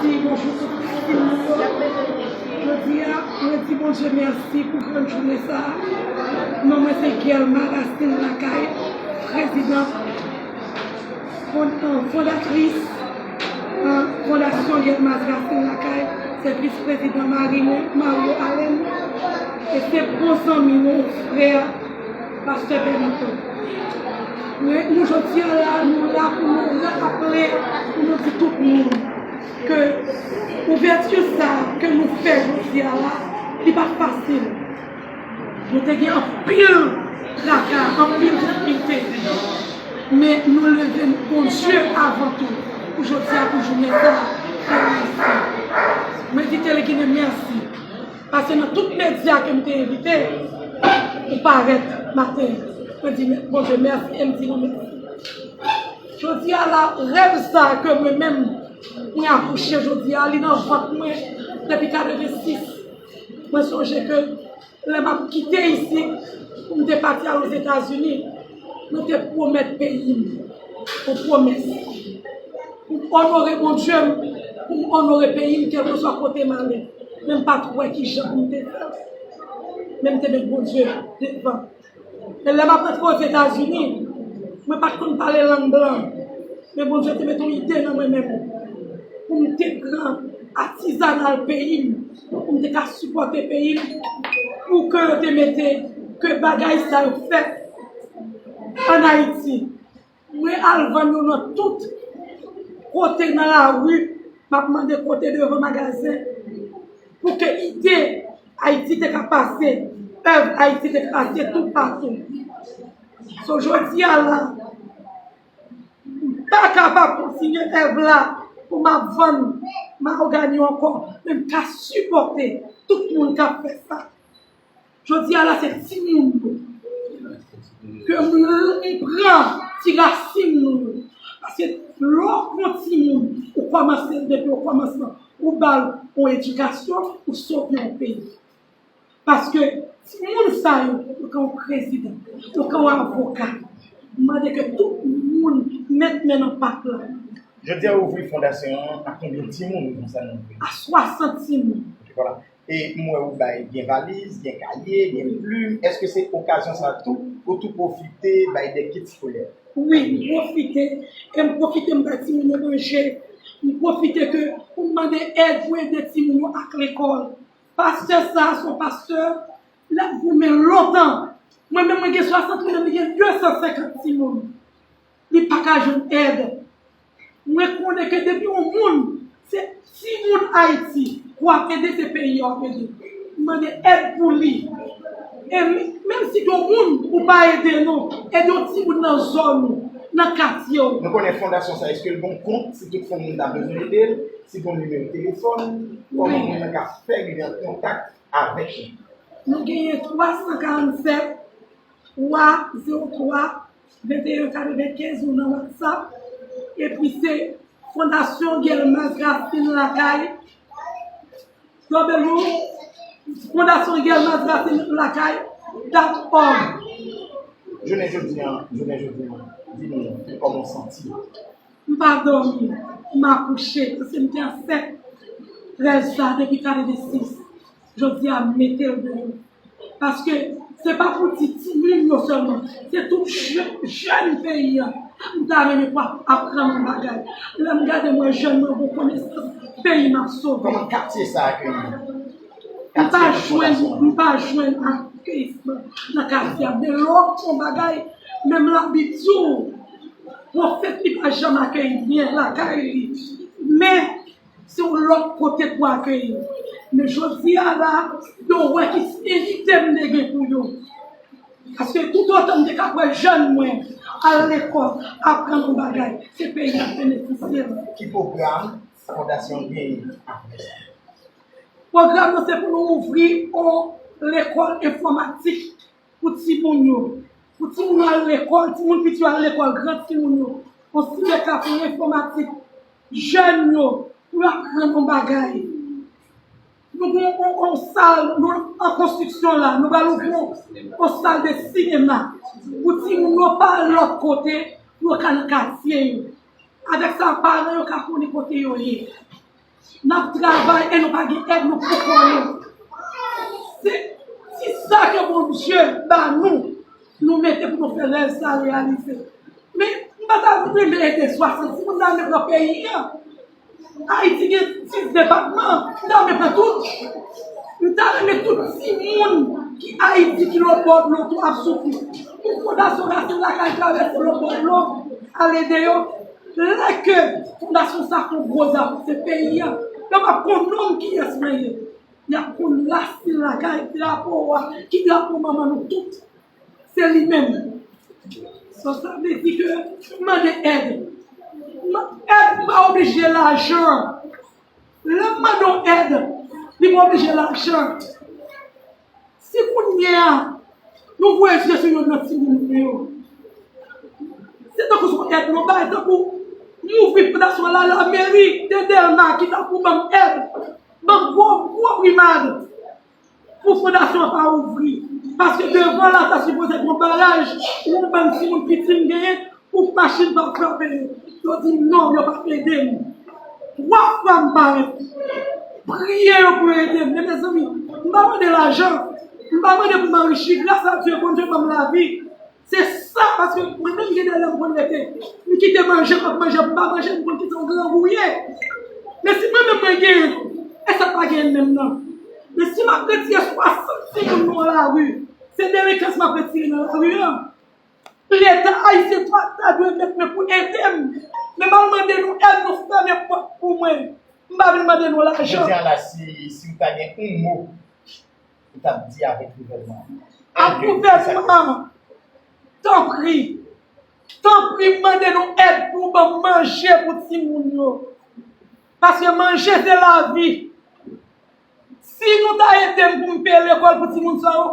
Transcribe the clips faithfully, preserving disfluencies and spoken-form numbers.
Bonjou tout fanmi yo. Jodi a, mwen di Bondye mèsi pou grann jounen sa a. Non mwen se Guelma Racine Lakay, prezidan, fon- euh, fondatris, euh, Fondasyon Guelma Racine Lakay, se vis prezidan mari mwen, Mario Allen, e se bon zanmi mwen, frè, pastè Bernito. Nou jodi a la, nou la pou nou raple, pou nou di tout moun ke ouvèti sa ke nou fè jodi a la, li pa t fasil. Nou te gen anpil traka, anpil difikilte. Men nou leve Bondye avan tou pou jodi a, pou jounen sa a. Mwen di Teleginen mèsi. Paske nan tout medya ke m te envite, ou parèt maten. Mwen di Bondye mèsi e m di nou mèsi. Jodi a la, rèv sa ke mwen menm, mwen akouche jodi a, li nan vant mwen depi katrevensis. Mwen sonje ke lè m ap kite isit pou m te pati al Ozetazini, mwen te pwomèt peyi m yon pwomès pou m onore Bondye m, pou m onore peyi m, kèlkeswa kote m ale. Men m pa t wè ki jan pou m te fè. Men m te met Bondye devan. E lè m ap rantre Ozetazini, mwen pa t konn pale lang blan. Men Bondye te met yon ide nan mwen menm pou m te pran atizanal peyi m, pou m te ka sipòte peyi m, pou ke yo te mete, ke bagay sa yo fèt ann Ayiti. Mwen al vann yo nan tout kote nan lari, m ap mande kote devan magazen, pou ke ide Ayiti te ka pase, èv Ayiti te ka pase toupatou. So, jodi a la, m pa kapab kontinye èv la pou m ap vann mawogani ankò, men m ka sipòte tout moun k ap fè sa. Jodi a la, se timoun yo ke m, m pran ti rasin nou yo. Paske lè w pran timoun, ou kòmanse l depi o kòmansman, ou ba l yon edikasyon, ou sove yon peyi. Paske timoun sa yo, yo ka yon prezidan, yo ka yon avoka. M mande ke tout moun met men nan pat la. Jodi a, ou ouvri fondasyon an, ak konbyen timoun konsa nan ouvri? A swasant timoun. Ok, vwala. E m wè ou bay gen valiz, gen kaye, gen plim. Èske se okazyon sa a tou, ou tou pwofite bay de kit eskolè? Wi, m pwofite. E m pwofite m bay timoun yo manje. M pwofite ke pou m mande èd pou ede timoun yo ak lekòl. Pastè sa a se yon pastè, l ap goumen lontan. Mwen menm, mwen gen swasant-uit an, li gen de san senkant timoun. Li pa ka jwenn èd. Mwen konnen ke depi yon moun, se timoun Ayiti, w ap ede, se peyi a w ap ede. M mande èd pou li. E li, menm si gen yon moun ou pa ede non, ede yon timoun nan zòn ou, nan katye w. Nou konnen fondasyon sa, èske l gen yon kont, si tout fanmi ta bezwen ede l, si gen yon nimewo telefòn, kòman moun nan ka fè rive an kontak avèk li? Nou genyen twa san karannsèt, twa zewo twa, venteyen katrevenkenz, ou nan WhatsApp. Epi se Fondasyon Guelmas Racine Lakay, w w w Fondasyon Guelmas Racine Lakay dot org. Jounen jodi a, jounen jodi a, di nou kòman w santi w? M pa dòmi, m akouche, paske m te ansent trèz sa depi katrevensis. Jodi a, m mete l deyò. Paske se pa pou ti timoun yo sèlman, se tout jè- jèn peyi a. M ta renmen pou ap- aprann yon bagay. Lè m gade, m wè jèn mwen gen konesans, peyi m ap sove. Kòman katye sa a akeyi w? M pa jwenn, m pa jwenn akeyisman nan katye a. Men lè w ap fè yon bagay, menm Labib di w, pwofèt li pa janm akeyi byen lakay li. Men se yon lòt kote pou akeyi. Men jodi a la, yo wè ki envite m te gen pou yo. Paske toutotan m te ka kwè jèn mwen al lekòl, aprann yon bagay, se peyi a benefisye l. Ki pwogram fondasyon genyen apre sa? Pwogram nan se pou nou ouvri yon lekòl enfòmatik pou timoun yo. Pou timoun yo al lekòl, timoun piti yo al lekòl, gran timoun yo. Yon sibèk la pou enfòmatik. Jèn yo, pou yo aprann yon bagay. Nou gen yon, yon, yon sal, nou an konstriksyon la, nou pral ouvri yon, yon sal de sinema. Pou timoun yo pa al lòt kote, pou yo ka nan katye yo. Avèk sa, paran yo ka konnen kote yo ye. N ap travay e nou pa gen èd, nou poko konnen. Se ti sa ke Bondye ba nou, nou mete pou nou fè rèv sa reyalize. Men, m pa ta renmen ede swasant timoun nan nan peyi a. Ayiti gen dis depatman, m ta renmen pran tout. M ta renmen tout timoun ki Ayiti, ki lòt bò dlo tou ap soufri. Pou Fondasyon Rasin Lakay travèse lòt bò dlo, al ede yo. Lè ke fondasyon sa fè yon gwo zafè, se peyi a. Yo p ap konn non m kiyès mwen ye. Y ap konn Rasin Lakay, drapo a, ki drapo manman nou tout. Se li menm. So, sa vle di ke mande èd. Ma-, èd pa oblije lajan. Lè m mande yon èd, li pa oblije lajan. Si kounye a, nou voye je sou youn nan timoun nou yo, se tankou se yon èd nou bay, tankou m ouvri fondasyon la, lameri de Dèlma ki tankou ban m èd, ban m gwo, gwo primad pou fondasyon an pa ouvri. Paske devan la, ta sipoze gen yon baraj, yon bann timoun piti m genyen, pou machin pa frape yo. Yo di non, yo p ap ede m. Twa fwa m parèt. Priye yo pou yo ede m. Men mezanmi, m pa mande lajan. M pa mande pou m anrichi. Gras a Dye, Bondye ban m lavi. Se sa, paske mwen menm gen de lè m konn rete. M kite manje, m ap manje, m pa manje, m konn kite yon grangou ye. Men si mwen menm mwen genyen, e sa pa genyen menm nan. Men si m ap retire swasant timoun nou an lari, se delenkan m ap retire nan lari an. Leta ayisyen ta, ta dwe met men pou ede m. Men m al mande nou èd, nou fèmen pòt pou mwen. M pa vin mande nou lajan. Jodi a la, si, si w ta gen yon mo ou t ap di avèk gouvènman an? Ak gouvènman an, tanpri, tanpri, m mande nou èd pou ban m manje pou timoun yo. Paske manje se lavi. Si nou ta ede m pou m peye lekòl pou timoun sa yo,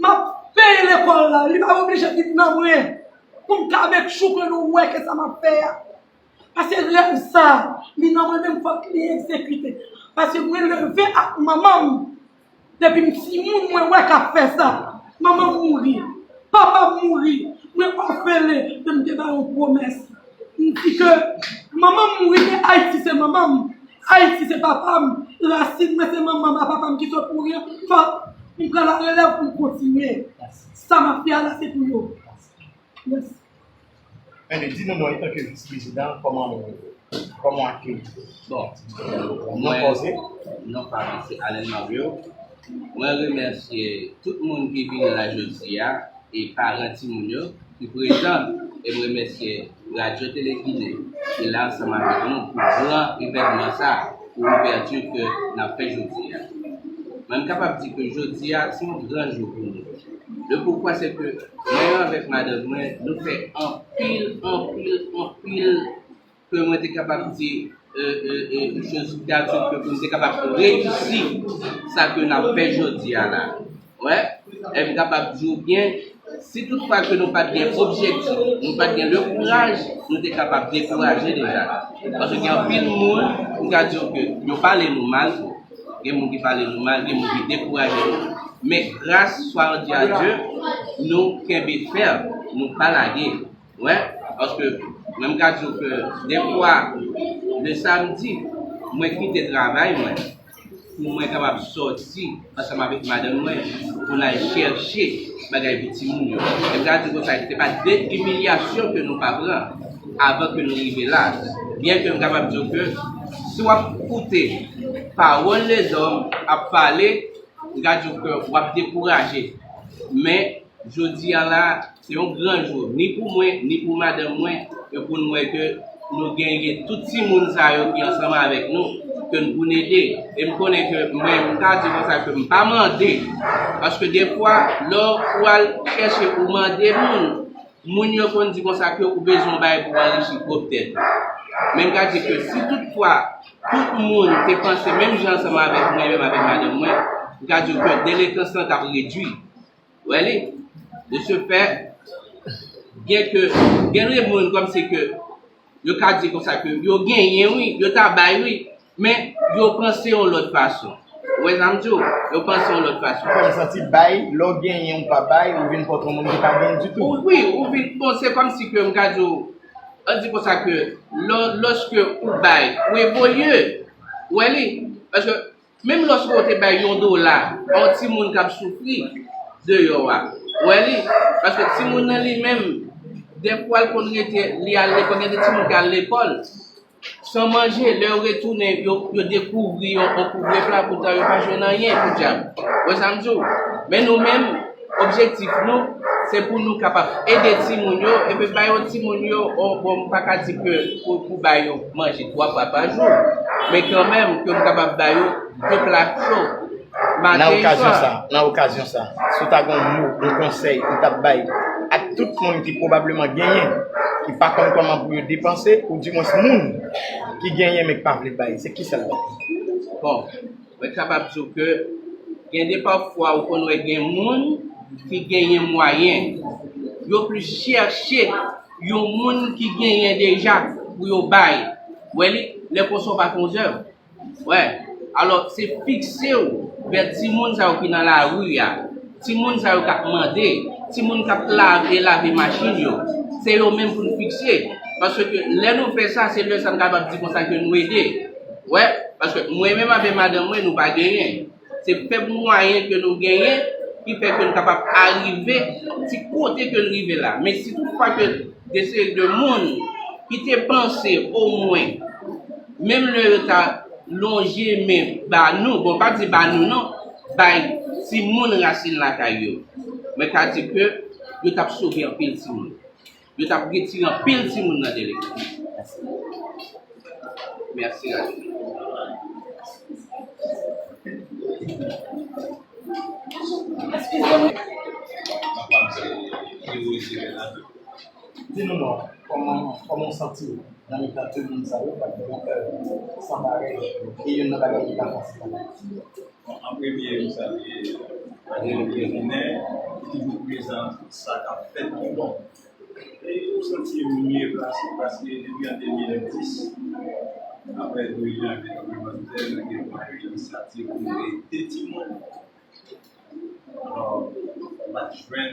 m ap peye lekòl la. Li pa oblije vin nan mwen pou m ka make sure ke nou wè ke sa m ap fè a. Paske rèv sa, li nan mwen menm, fòk li egzekite. Paske mwen leve ak manman m. Depi m timoun, mwen wè k ap fè sa. Manman m mouri. Papa m mouri. Mwen òfelen, men m te ba yon pwomès. M di ke manman m mouri, men Ayiti se manman m. Ayiti se papa m. Rasin mwen se manman m ak papa m ki sot mouri an. Fòk m pran larelèv pou m kontinye. Sa m ap fè a la, se pou yo. Mèsi. Andy, di nou non, antanke vis prezidan, kòman w, kòman w akeyi? Bon, non, mwen, poze. Non pa m se Allen Mario. Mwen remèsye tout moun ki vini la jodi a e paran timoun yo ki prezan. E m remèsye Radyo Tele Ginen ki la ansanm avèk nou pou gran evènman sa, pou ouvèti ke n ap fè jodi a. Mwen, m kapab di ke jodi a, se yon gran jou pou nou. Le poukwa se ke mwen avèk madanm mwen, nou fè anpil, anpil, anpil ke mwen te kapab di, e, e, e, choz ki te atik ke pou nou te kapab reyisi sa ke n ap fè jodi a la. Wè, e m kapab di w byen, si tout fwa ke nou pa t gen objektif, nou pa t gen le kouraj, nou te kapab dekouraje deja. Paske gen anpil moun, m ka di w ke yo pale nou mal tou. Gen moun ki pale nou mal, gen moun ki dekouraje nou. Men gras swa Bondye a Dye, nou kenbe fèm, nou pa lage. Wè, paske mwen m ka di w ke defwa, le samdi, mwen kite travay mwen pou mwen kapab sòti ansanm avèk madanm mwen pou n al chèche bagay pou timoun yo. E m ka di w konsa, se pa de imilyasyon ke nou pa pran avan ke nou rive la. Byen ke m kapab di w ke si w ap koute pawòl lezòm ap pale, m ka di w ke w ap dekouraje. Men, jodi a la, se yon gran jou, ni pou mwen, ni pou madanm mwen, e pou n wè ke nou genyen tout timoun sa yo ki ansanm avèk nou, ke n pou n ede. E m konnen ke mwen, m ka di konsa ke m pa mande, paske defwa, lè w al chèche ou mande moun, moun yo konn di konsa ke ou bezwen yon bagay pou anrichi pwòp tèt ou. Men m ka di ke si tout fwa, tout moun te panse menm jan ansanm avèk mwen, menm avèk madanm mwen, m ka di w ke delenkan sa t ap redui. Wè li? De ce fait, byen ke gen de moun kòmsi ke yo ka di konsa ke yo genyen wi, yo ta bay wi, men yo panse yon lòt fason. Ou wè sa m di w? Yo panse yon lòt fason. Ou fè m santi bay, lè w genyen ou pa bay, ou vin pòtre yon moun ki pa genyen ditou. Ou, wi, ou vin, bon, se kòmsi ke m ka di w, ann di konsa ke lò, lòske ou bay, ou evolye, Ou wè li? Paske menm lòske w te bay yon dola a yon timoun k ap soufri deyò a, ou wè li? Paske timoun nan li menm, dèfwa l konn rete, li al lekòl, gen de timoun ki al lekòl san manje, lè yo retounen, yo, yo dekouvri yon, yon kouvre pla, poutan yo pa jwenn anyen, podyab. Ou wè sa m di w? Men nou menm, objektif nou, se pou nou kapab ede timoun yo, epi bay yo timoun yo, o, bon, m pa ka di ke pou, pou bay yo manje twa fwa pa jou, men kanmenm, ke nou kapab bay yo de pla cho, maten e swa. Nan okazyon sa, nan okazyon sa, si w ta gen yon mo, yon konsèy ou t ap bay ak tout moun ki pwobableman genyen, ki pa konn kòman pou yo depanse, oudimwens moun ki genyen men ki pa vle bay, se kisa l t ap ye? Bon, mwen kapab di w ke gen de pafwa ou konn wè gen moun ki genyen mwayen, yo plis chèche yon moun ki genyen deja pou yo bay. Ou wè li, lè konsa w pa fè yon zèv. Wè, alò, se fikse w vè timoun sa yo ki nan lari a, timoun sa yo k ap mande, timoun k ap lave, lave machin yo. Se yo menm pou n fikse. Paske lè nou fè sa, se lè sa n kapab di konsa ke nou ede. Wè, paske mwen menm avè madanm mwen, nou pa genyen. Se fèb mwayen ke nou genyen ki fè ke n kapab arive ti kote ke n rive la. Men si toutfwa ke de seri de moun ki te panse omwen, menm lè yo ta lonje men ba nou, bon, pa di ba nou non, bay timoun Rasin Lakay yo, mwen ka di ke yo t ap sove anpil timoun. Yo t ap retire anpil timoun nan de lekòl. Mèsi, Rasin. Di nou non, kòman, kòman w santi w nan mitan de moun sa yo k ap fè yon èv san parèy e youn nan bagay ki pa fasil? Bon, an premye, m salye Fadel Pierre Rene, ki toujou prezan sa k ap fèt ki bon. E m santi m mye plase paske depi an de mil dis, apre Dorian vin nan Pòdpè, mwen te pran yon inisyativ pou m ede timoun. Alò, m pa t jwenn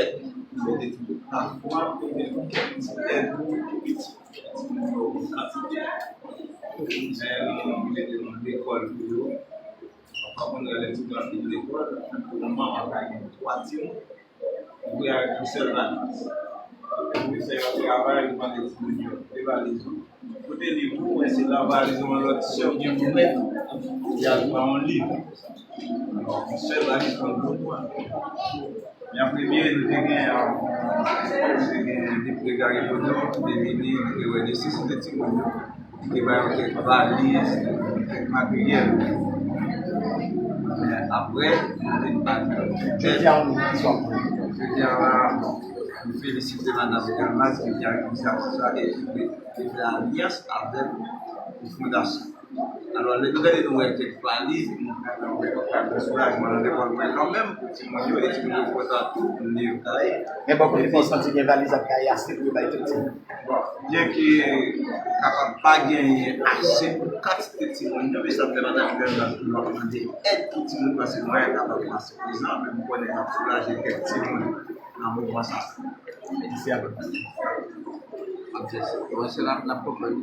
èd pou m ede timoun. Pafwa, m te jwenn kèk ti èd tou piti. Timoun yo kantite. Men nou mete nan lekòl pou yo. Pafwa, kounye a lè timoun ap vin lekòl, pou yon manman ka gen twa timoun, ou vle avèk yon sèl valiz. Epi fè yon travay, ou mande timoun yo, kote valiz ou? Kote liv ou? Wè se la valiz ou, yon lòt sè w gen pou mèt, y al pran yon liv. Alò, yon sèl valiz pran gwo pwa. Men an premye, nou te gen, nou te gen Depre Gary Bono ki te vini, nou te wè nesesite timoun yo. Li te ba yo kèk valiz, kèk materyèl. Men apre, nou te ba yo kèk... Jodi a, nou gen ki sòti? Jodi a, bon, nou felisite madanm Elmas ki te al inisyativ sa epi li te fè alyans avèk yon fondasyon. Alò, lè nou gade, nou wè kèk valiz, nou wè kèk soulajman nan lekòl mwen kanmenm pou timoun yo, e timoun yo kontan tou pou li yo kay. Men bò kote pa w santi gen valiz ap kay ase pou yo bay tout timoun? Bon, byenke kapab pa genyen ase pou kantite timoun yo, men sa fè madanm Elmas nou ap mande èd pou timoun, paske mwayen kapab pa ase prezan, men m konnen n ap soulaje kèk timoun nan moman sa. Mèsi anpil. N ap fè sa. Bon, se la n ap konprann.